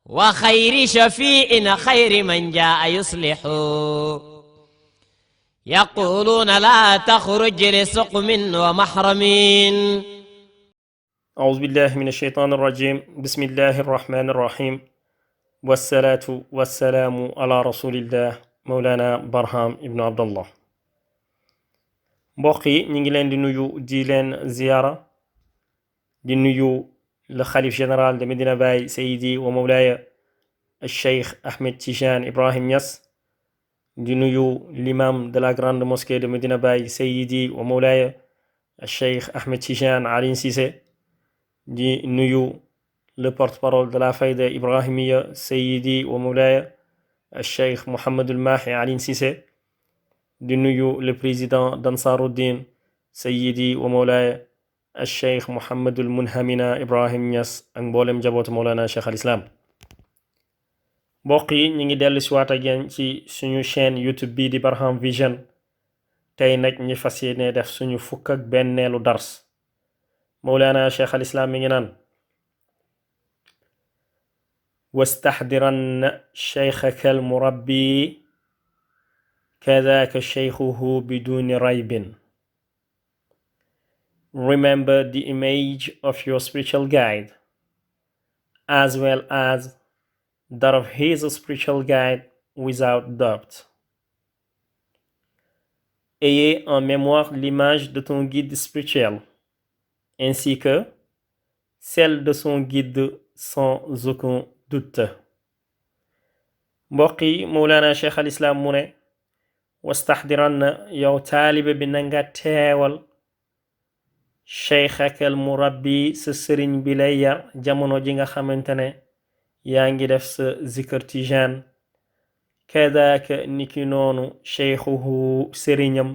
وخير شفيع خير من جاء يصلح يقولون لا تخرج لسقم ومحرمين. أعوذ بالله من الشيطان الرجيم. بسم الله الرحمن الرحيم، والصلاة والسلام على رسول الله مولانا برهام ابن عبد الله. mbokki ñi ngi leen di nuyu di leen ziyara di nuyu le khalife général de Medina Baye Seydi wa Mawlaya الشيخ Ahmed Tidiane Ibrahim Niass, di nuyu l'imam de la grande mosquée de Medina Baye Seydi wa Mawlaya الشيخ Ahmed Tidiane Alioune Cissé, di nuyu le porte-parole de la Fayda Ibrahimiya Seydi wa Mawlaya الشيخ Mouhamadul Mahi Alioune Cissé, di nuyu le président d'Ansaruddin Seydi wa Mawlaya الشيخ Mouhamadul Munhamina Ibrahim Niass ak mboolem njabootu Mawlana Cheikh al Islam. mbokk yi ñi ngi dellu si waat ak yéen ci suñu chaîne YouTube bii di Barham Vision. tey nag ñi fas yéene def suñu fukk ak benneelu dars. Mawlana Cheikh al Islam mi ngi naan واستحضرن شيخك المربي كذاك شيخه بدون ريب. Remember the image of your spiritual guide as well as that of his spiritual guide without doubt. Ayez en mémoire l'image de ton guide spirituel ainsi que celle de son guide sans aucun doute. mbokk yi Mawlana Cheikh al Islam mu ne wastaxdiran yow taalibe bi na nga teewal cheikhaka al murabbi sa sëriñ bi lay yar jamono ji nga xamante ne yaa ngi def sa zikr tijaan. kadaka niki noonu cheikhuhu sëriñam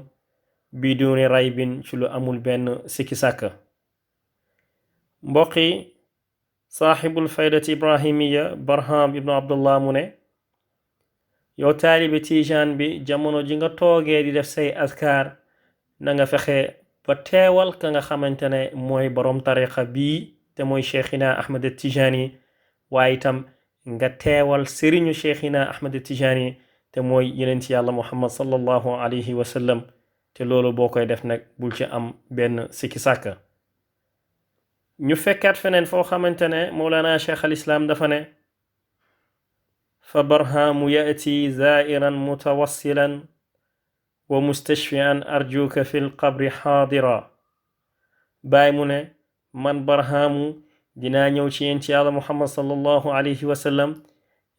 biduni raybin ci lu amul benn sikki sàkk. mbokk yi saaxibul faydati ibrahimiya Barham ibnu Abdullah mu ne yow taalibe tijaan bi jamono ji nga toogee di def say azkar na nga fexe ba teewal ka nga xamante ne mooy borom tariqa bii te mooy cheikhina Ahmed Tijani, waaye itam nga teewal sëriñu cheikhina Ahmed Tijani te mooy yeneen ci yàlla Muhammad sallallahu alayhi wa sallam. te loolu boo koy def nag bul ci am benn sikki sàkka. ñu fekkaat feneen foo xamante ne Mawlana Cheikh al Islam dafa ne fa barhamu yati zairan mutawassilan wa mustashfian arjuka fi lqabri xaadira. baay mu ne man barhamu dinaa ñëw ci yéen ci yàlla Muhammad sallallahu alayhi wa sallam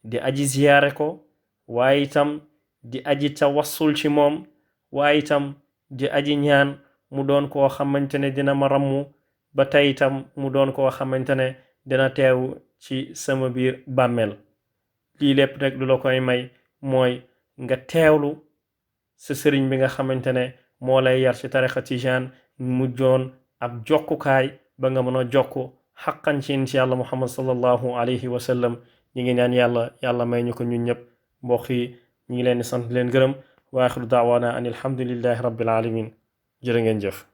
di aji ziyaare ko, waaye itam di aji tawassul ci moom, waaye itam di aji ñaan mu doon koo xamante ne dina ma rammu, ba tey itam mu doon koo xamante ne dina teew ci sama biir bàmmeel. lii lépp nag lu la koy may mooy nga teewlu sa sëriñ bi nga xamante ne moo lay yar ci tariqa tijaan mu joon ab jokkukaay ba nga mën a jokku xaqan ci yàlla Muhammad sallallahu alayhi wa sallam. ñi ngi ñaan yàlla may ñu ko ñun ñëpp. mbokk yi ñi ngi leen di sant leen gërëm. wa axiru daawaana an alhamdulillahi rabbil alamin. jërë ngeen jëf.